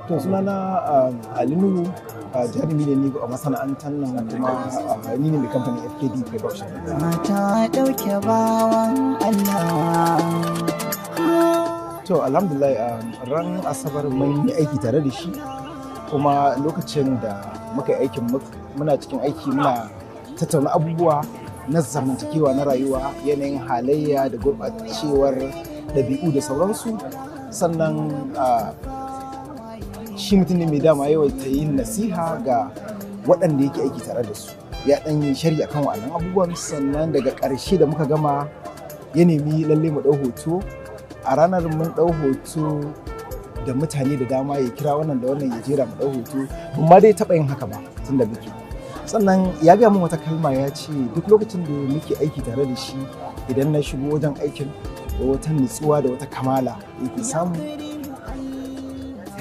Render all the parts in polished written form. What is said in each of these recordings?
To, sunana Ali Nuhu, jarumi ne ni a masana'antar nan, kuma ni ne mai kamfanin FKD Production. Ta ɗauke bawan Allah. To, alhamdulillah, ran Asabar mun yi aiki tare da shi, kuma lokacin da muka yi aikin, muna cikin aiki muna tattauna abubuwa na zamantakewa na rayuwa, yanayin halayya da gurɓacewar ɗabi'u da sauransu. Sannan shi mutum ne mai dama yawaita yin nasiha ga waɗanda yake aiki tare da su. Ya ɗan yi sharhi akan wa'annan abubuwan. Sannan daga ƙarshe da muka gama, ya nemi lalle mu ɗau hoto. A ranar mun ɗau hoto da mutane da dama, ya kira wannan da wannan, ya jera mu ɗau hoto. Ban ma dai taɓa yin haka ba tun da muke. Sannan ya gaya min wata kalma, ya ce duk lokacin da muke aiki tare da shi, idan na shigo wajen aikin, da wata nutsuwa da wata kamala yake samu.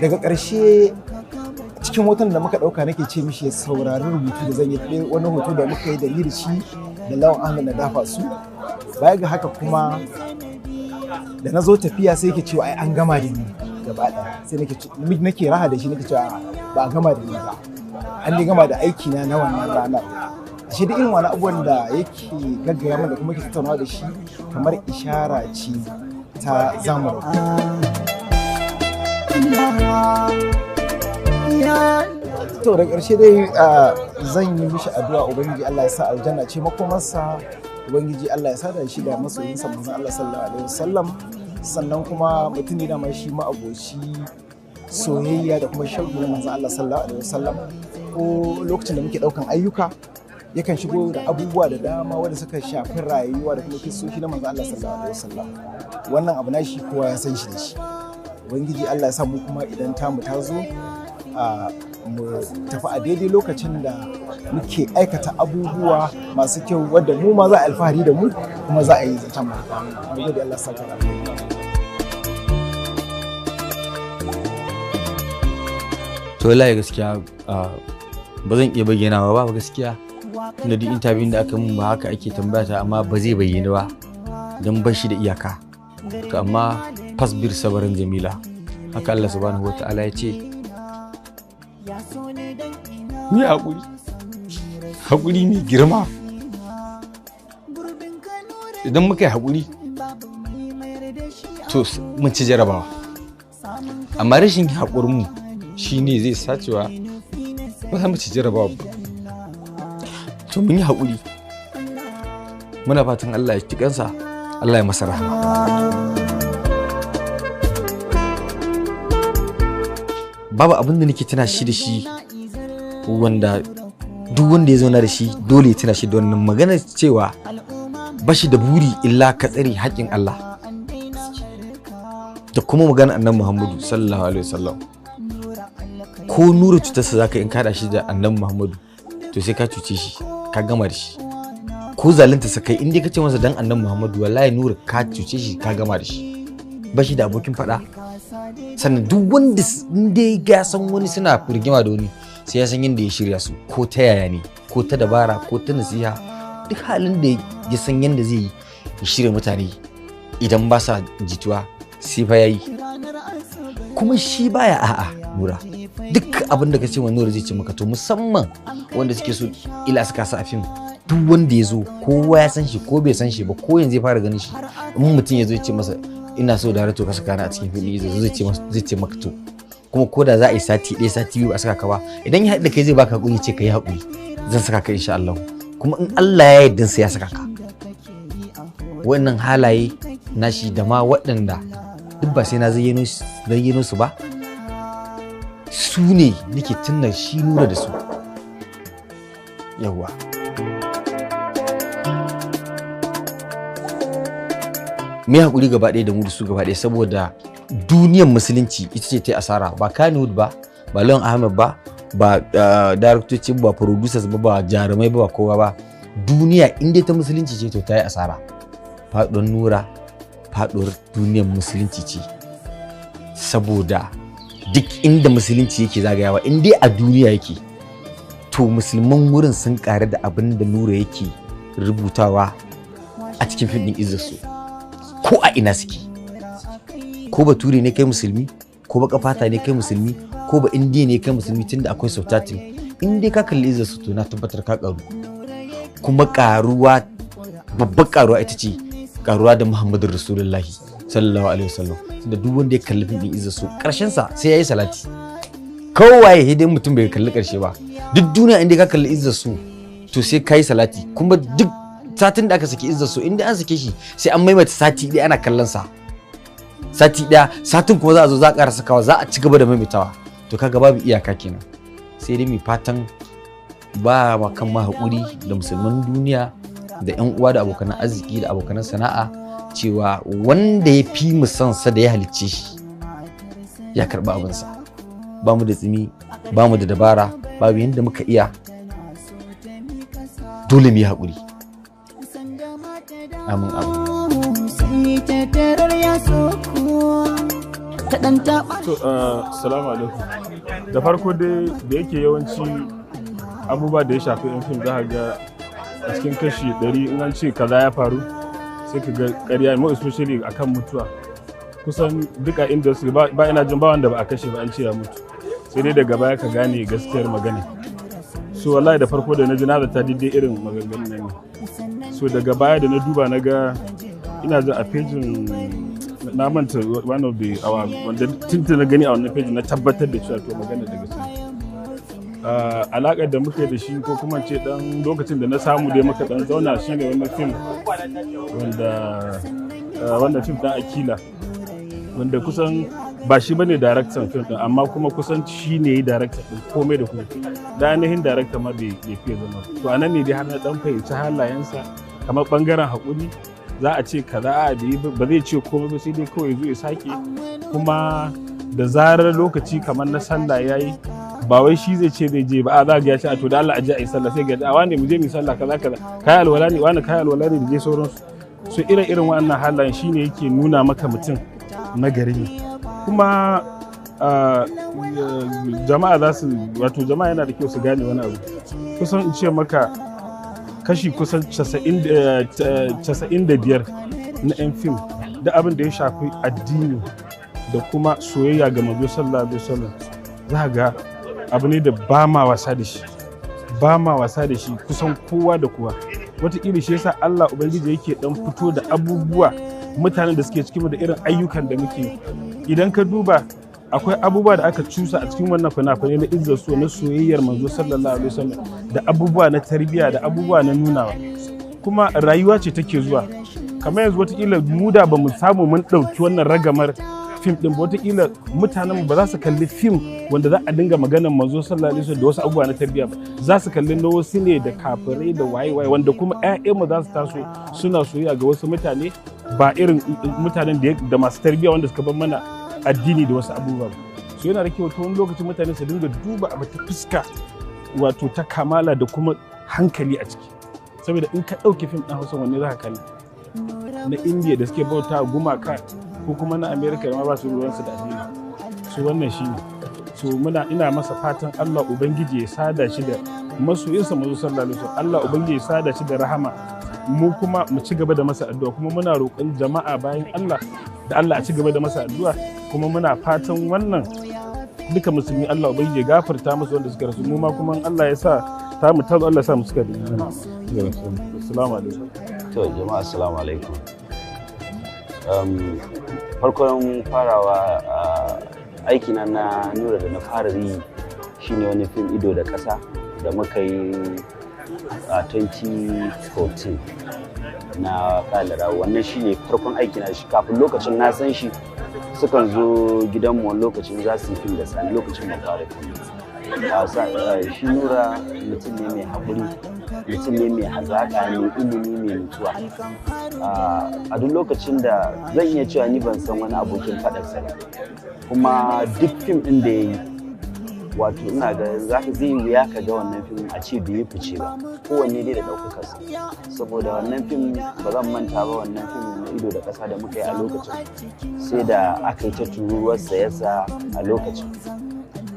Daga ƙarshe cikin hoton da muka ɗauka, nake ce mishi ya saurari rubutu da zan yi, wani hoto da muka yi da ni da shi da Lawan Ahmed na dafa su. Baya ga haka kuma, da na zo tafiya sai yake cewa ai an gama da ni gaba ɗaya. Sai nake raha da shi, nake cewa ba a gama da ni ba, an dai gama da aiki na na wannan ranar. Ashe duk irin wani abubuwan da yake gaggaya mana da kuma yake tattaunawa da shi, kamar ishara ce ta zamu rabu. To, da ƙarshe dai zan yi mishi addu'a, Ubangiji Allah ya sa aljanna ce makomarsa, Ubangiji Allah ya sada shi da masoyinsa Manzon Allah sallallahu alaihi wasallam. Sannan kuma mutum ne dama shi ma'aboci soyayya da kuma shauki na Manzon Allah sallallahu alaihi wasallam. Ko lokacin da muke daukan ayyuka, yakan shigo da abubuwa da dama wanda suka shafi rayuwa da kuma kissoshi na Manzon Allah sallallahu alaihi wasallam. Wannan abu na shi kowa ya san shi da shi. Ubangiji Allah ya sa mu kuma idan tamu ta zo, mu tafi a daidai lokacin da muke aikata abubuwa masu kyau, wadda mu ma za a alfahari da mu, kuma za a yi zancen mu. Mu gode, Allah saka da alheri. To, wallahi gaskiya ba zan iya bayyanawa ba gaskiya, tunda duk interview da aka mun ba haka ake tambaya ta, amma ba zai bayyana ba don ba shi da iyaka. To, amma fasbir sabarin jamila, haka Allah subhanahu wataala ya ce mu yi haƙuri, haƙuri mai girma. Idan muka yi haƙuri, to mun ci jarabawa, amma rashin haƙurinmu shi ne zai sa cewa ba za mu ci jarabawa ba. To, mun yi haƙuri, muna fatan Allah ya ci kansa, Allah ya masa rahama. Babu abin da nake tuna shi da shi wanda duk wanda ya zauna da shi dole ya tuna shi da wannan magana, cewa ba shi da buri illa ka tsare haƙƙin Allah da kuma magana Annabi Muhammadu sallallahu alaihi wasallam. Ko nura cutarsa zaka, in kada shi da Annabi Muhammadu, to sai ka cuce shi, ka gama da shi. Ko zalunta sa kai, in dai ka ce masa dan Annabi Muhammadu, wallahi Nura ka cuce shi, ka gama da shi. Ba shi da abokin faɗa. Sannan duk wanda in dai ya san wani suna rigima da wani, sai ya san yadda ya shirya su, ko ta yaya ne, ko ta dabara, ko ta nasiha, duk halin da ya san yadda zai yi ya shirya mutane idan ba sa jituwa, sai fa yayi. Kuma shi baya a'a. Nura, duk abin da ka ce wa Nura, zai ce maka to. Musamman wanda suke so ila suka sa a fim, duk wanda ya zo, kowa ya san shi ko bai san shi ba, ko yanzu ya fara ganin shi, in mutum ya zo ya ce masa ina so da ka saka ni a cikin fili, zai ce maka to. Kuma ko da za a yi sati 1, sati 2 ba a saka ka ba, idan ya haɗu da kai zai baka hakuri, ce ka yi hakuri, zan saka ka insha Allah. Kuma in Allah ya yarda sai ya saka ka. Wannan halaye nashi da ma waɗanda duk ba sai na zayyano su ba, su ne nake tunna shi Nura da su. Yawwa, mu yi haƙuri gaba ɗaya da mu da su gaba ɗaya, saboda duniyar Musulunci ita ce ta yi asara, ba Kannywood ba, ba Lawan Ahmed ba, ba daraktoci ba, producers ba, ba jarumai ba, ba kowa ba. Duniya in dai ta Musulunci ce, to ta yi asara. Faɗuwar Nura faɗuwar duniyar Musulunci ce, saboda duk inda Musulunci yake zagayawa, in dai a duniya yake, to musulman wurin sun ƙaru da abin da Nura yake rubutawa a cikin fim ɗin Izzar. Ko a ina suke, ko Bature ne kai musulmi, ko baka fata ne kai musulmi. ko ba indiya ne kai musulmi, tunda akwai subtitle, in dai ka kalli Izzar So, to na tabbatar ka karu. Kuma karuwa, babbar karuwa ita ce karuwa da Muhammadu Rasulullahi sallallahu alaihi wasallam, tunda duk wanda ya kalli fim din Izzar So, karshen sa sai yayi salati. Kowaye hidin mutum bai kalli karshe ba, duk duniya, inda ka kalli Izzar So, to sai kai salati. Kuma duk satin da aka saki Izzar So, inda an sake shi, sai an maimaita sati ɗaya ana kallon sa, sati ɗaya, satin kuma za a zo za a ƙara sakawa, za a ci gaba da maimaitawa. To kaga babu iyaka kenan. Sai dai mai fatan ba wa kan ma haƙuri da musulman duniya da 'yan uwa da abokan arziki da abokan sana'a, cewa wanda ya fi mu son sa da ya halicce shi ya karɓi abinsa. Ba mu da tsimi, ba mu da dabara, babu yadda muka iya, dole mu yi haƙuri. Amin, amin. Sai ta tarar ya soko ta ɗan taɓa. To, salamu alaikum. Da farko dai, da yake yawanci abubuwa da ya shafi 'yan fim, za ka ga a cikin kashi 100, in an ce kaza ya faru, sai ka ga ƙarya, more especially akan mutuwa. Kusan duka industry ba ina jin ba wanda ba a kashe ba an ce ya mutu. Sai dai daga baya ka gane gaskiyar magana. So wallahi da farko da na ji, na zata daidai irin maganganun nan ne. So daga baya da na duba, na ga ina jin a pejin, na manta, one of the our wanda tuntun na gani a wannan pejin, na tabbatar da cewa to magana da gaske. Alaƙar da muka yi da shi, ko kuma ce dan lokacin da na samu dai muka dan zauna, shine wannan fim wanda wannan fim dan Akila, wanda kusan ba shi bane daraktan fim din, amma kuma kusan shi ne daraktan din komai da komai, da ainihin darakta ma bai fiye zama. To anan ne dai har na dan fahimci halayensa, kamar bangaren haƙuri. Za a ce kaza, a ba zai ce komai ba, sai dai kawai zo ya sake. Kuma da zarar lokaci kamar na sallah yayi, ba wai shi zai ce zai je ba, a za ga ya ce, "A to da Allah a je a yi sallah." Sai ga, "A wane, mu je mu yi sallah, kaza kaza, kai alwala ne wani, kai alwala ne," da je sauransu. So irin irin wannan halayen shine yake nuna maka mutum na gari ne. Kuma jama'a za su, wato jama'a yana da kyau su gane wani abu. Kusan in ce maka kashi kusan 95 na 'yan fim, da abin da ya shafi addini da kuma soyayya ga Manzo sallallahu alaihi wasallam, za ga abu ne da ba ma wasa da shi, ba ma wasa da shi, kusan kowa da kowa. Wataƙila shi yasa Allah Ubangiji yake dan fito da abubuwa, mutanen da suke cikin da irin ayyukan da muke. Idan ka duba, akwai abubuwa da aka cusa a cikin wannan fina-finai na Izzar So, na soyayyar Manzo sallallahu alaihi wasallam, da abubuwa na tarbiyya, da abubuwa na nunawa. Kuma rayuwa ce take zuwa. Kamar yanzu, wataƙila mu da ba mu samu mun ɗauki wannan ragamar fim ɗin ba, wataƙila mutanen ba za su kalli fim wanda za a dinga maganar Manzo sallallahu alaihi wasallam da wasu abubuwa na tarbiyya ba. Za su kalli na wasu ne da kafirai da waye waye, wanda kuma ƴaƴanmu za su taso suna soyayya ga wasu mutane, ba irin mutanen da masu tarbiyya wanda suka bar mana addini da wasu abubuwa ba. So yana da kyau ta wani lokacin mutane su dinga duba abu ta fuska, wato ta kamala da kuma hankali a ciki. Saboda in ka ɗauke fim ɗin Hausa, wanne za ka kalli? Na Indiya da suke bauta gumaka, ko kuma na Amerika ma ba su ruwansu da addini? So wannan shi ne. So muna ina masa fatan Allah Ubangiji ya sada shi da masoyinsa Manzo sallallahu alaihi wasallam, Allah Ubangiji ya sada shi da rahama. Mu kuma mu ci gaba da masa addu'a. Kuma muna roƙon jama'a bayan Allah da Allah a ci gaba da masa addu'a. Kuma muna fatan wannan duka musulmi, Allah Ubangiji ya gafarta musu wanda suka rasu. Mu ma kuma in Allah ya sa ta mu tazo, Allah ya sa mu suka da. Assalamu alaikum. To jama'a, assalamu alaikum. Farkon farawa aikina na Nura da na fara yi shine wani fim, Ido da Ƙasa, da muka yi a 2014 na Kalara. Wannan shine farkon aikina shi. Kafin lokacin na san shi, sukan zo gidanmu wani lokacin za su yi fim da Sani, lokacin ban fara fim. Shi Nura mutum ne mai haƙuri, mutum ne mai hazaƙa, mai ilimi, mai nutsuwa. A duk lokacin da zan iya cewa ni ban san wani abokin faɗarsa ba. Kuma duk fim ɗin da ya yi, wato ina ga za ka zai wuya ka ga wannan fim a ce bai yi fice ba, kowanne dai da ɗaukakarsa. Saboda wannan fim, ba zan manta ba, wannan fim na Ido da Ƙasa da muka yi a lokacin, sai da aka yi ta tururuwar sayarsa a lokacin.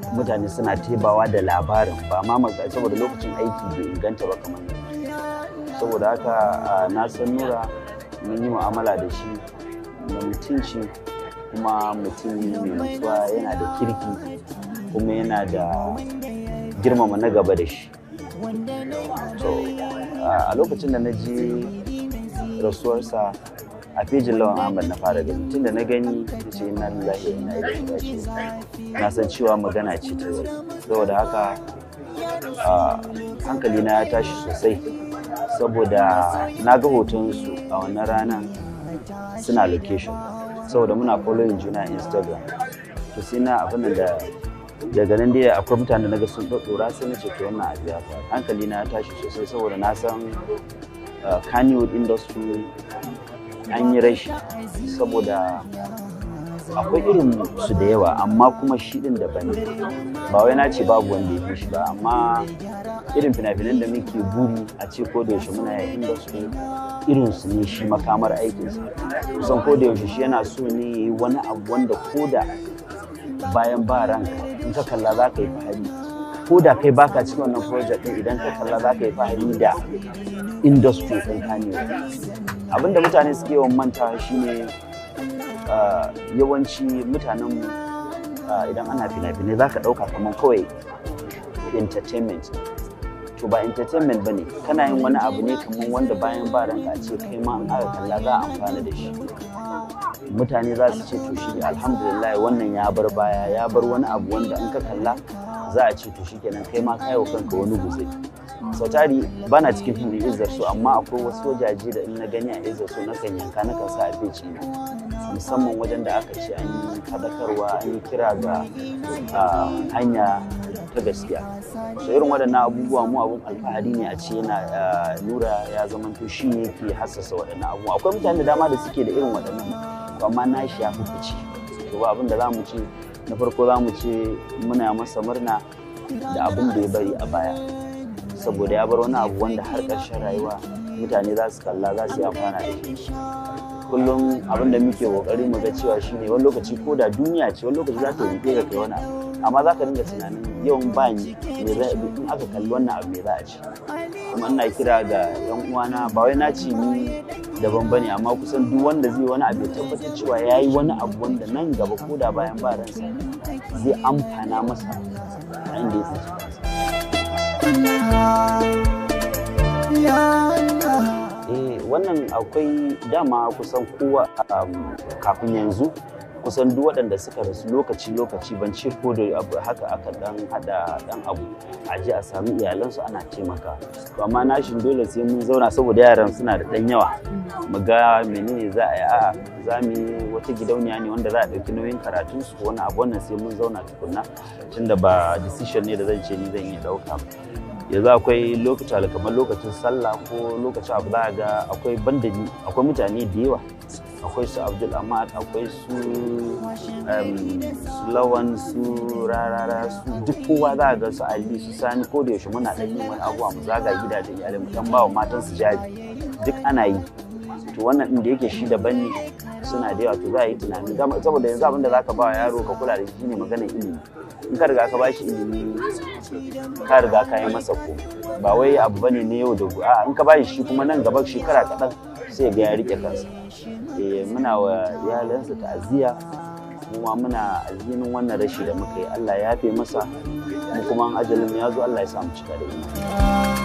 Mutane suna tebawa da labarin, ba ma saboda lokacin aiki bai inganta ba kamar yanzu. Saboda haka na san Nura, mun yi mu'amala da shi da mutunci. Kuma mutum mai nutsuwa, yana da kirki, kuma yana da girmama na gaba da shi. To, a lokacin da na ji rasuwarsa, a fejin Lawan Ahmad na fara gani. Tun da na gani na ce, "Inna lillahi wa inna ilaihi raji'un." Na san cewa magana ce ta zai. Saboda haka hankali na ya tashi sosai, saboda na ga hotonsu a wannan ranar suna location, saboda muna following juna a Instagram. To, sai na abin da daga nan dai akwai mutane da naga sun ɗaɗɗora, sai na ce, "To, wannan abu ya faru." Hankali na ya tashi sosai, saboda na san Kannywood industry an yi rashi, saboda akwai irin su da yawa, amma kuma shi din daban ne. Ba wai na ce babu wanda ya fi shi ba, amma irin fina-finan da muke buri a ce ko da yaushe muna yin industry irin su ne, shi makamar aikinsa kusan ko da yaushe shi yana so ne ya yi wani abu wanda ko da bayan ba ranka, in ka kalla za ka yi fahari. Ko da kai baka cikin wannan project din, idan ka kalla za ka yi fahari da industry ɗin Kannywood. Abinda mutane suke yawan mantawa shine yawanci mutanenmu, idan ana fina-finai, za ka ɗauka kamar kawai entertainment. To, ba entertainment ba ne. Kana yin wani abu ne kamar wanda bayan ba ranka, a ce kai ma in aka kalla za a amfana da shi. Mutane za su ce, "To, shi alhamdulillah, wannan ya bar baya, ya bar wani abu wanda in ka kalla za a ce, to, shikenan, kai ma kayo kanka wani guzuri." Sau tari bana cikin fim ɗin Izzar So, amma akwai wasu wajaje da in na gani a Izzar So nakan yanka, nakan sa a page ɗina, musamman wajen da aka ce an yi faɗakarwa, an yi kira ga hanya ta gaskiya. So irin waɗannan abubuwa mu abun alfahari ne a ce yana Nura ya zamanto shi ne yake hassasa waɗannan abubuwa. Akwai mutane da dama da suke da irin waɗannan, to amma nashi ya fi fice. To, ba abin da za mu ce, na farko za mu ce muna masa murna da abin da ya bari a baya, saboda ya bar wani abu wanda har ƙarshen rayuwa mutane za su kalla, za su yi amfana da shi. Kullum abin da muke kokari mu ga cewa shine, wani lokaci ko da duniya ce, wani lokaci za ta rufe ka kai wani abu, amma za ka dinga tunanin, yawan ba ni me za, in aka kalli wannan abu, me za a ce? Kuma ina kira ga yan uwana, ba wai na ce ni daban bane, amma kusan duk wanda zai wani abu ya tabbatar cewa ya yi wani abu wanda nan gaba, ko da bayan ba ransa, zai amfana masa a inda ya tsinci kansa. Eh, wannan akwai dama. Kusan kowa kafin yanzu, kusan duk waɗanda suka rasu lokaci-lokaci, ban ce ko da abu haka, aka dan hada dan abu a je a sami iyalansu ana taimaka. To, amma nashin dole sai mun zauna, saboda yaran suna da ɗan yawa, mu ga menene za a yi. A'a, za mu yi wata gidauniya ne wanda za a ɗauki nauyin karatun su, wani abu. Wannan sai mun zauna tukunna, tunda ba decision ne da zan ce ni zan iya ɗauka ba. Yanzu akwai lokuta kamar lokacin sallah ko lokacin abu, za a ga akwai bandani, akwai mutane da yawa, akwai su Abdul Ahmad, akwai su Lawan, su Rarara, su duk kowa za a ga su Ali, su Sani. Ko da yaushe muna ɗan yin wani abuwa, mu zaga gidajen iyalai, mu dan ba wa matan su jari, duk ana yi. To, wannan ɗin da yake shi daban ne, suna da yawa. To, za a yi tunanin, saboda yanzu abin da zaka ba wa yaro ka kula da shi shine maganar ilimi. In ka riga ka ba shi ilimi, ka riga ka yi masa ko ba wai abu bane ne yau da gobe. A'a, in ka ba shi kuma, nan gaba shekara kaɗan sai ga ya rike kansa. Eh, muna wa iyalansa ta'aziyya, kuma muna alhinin wannan rashi da muka yi. Allah ya yafe masa, mu kuma in ajalin ya zo, Allah ya sa mu cika da imani.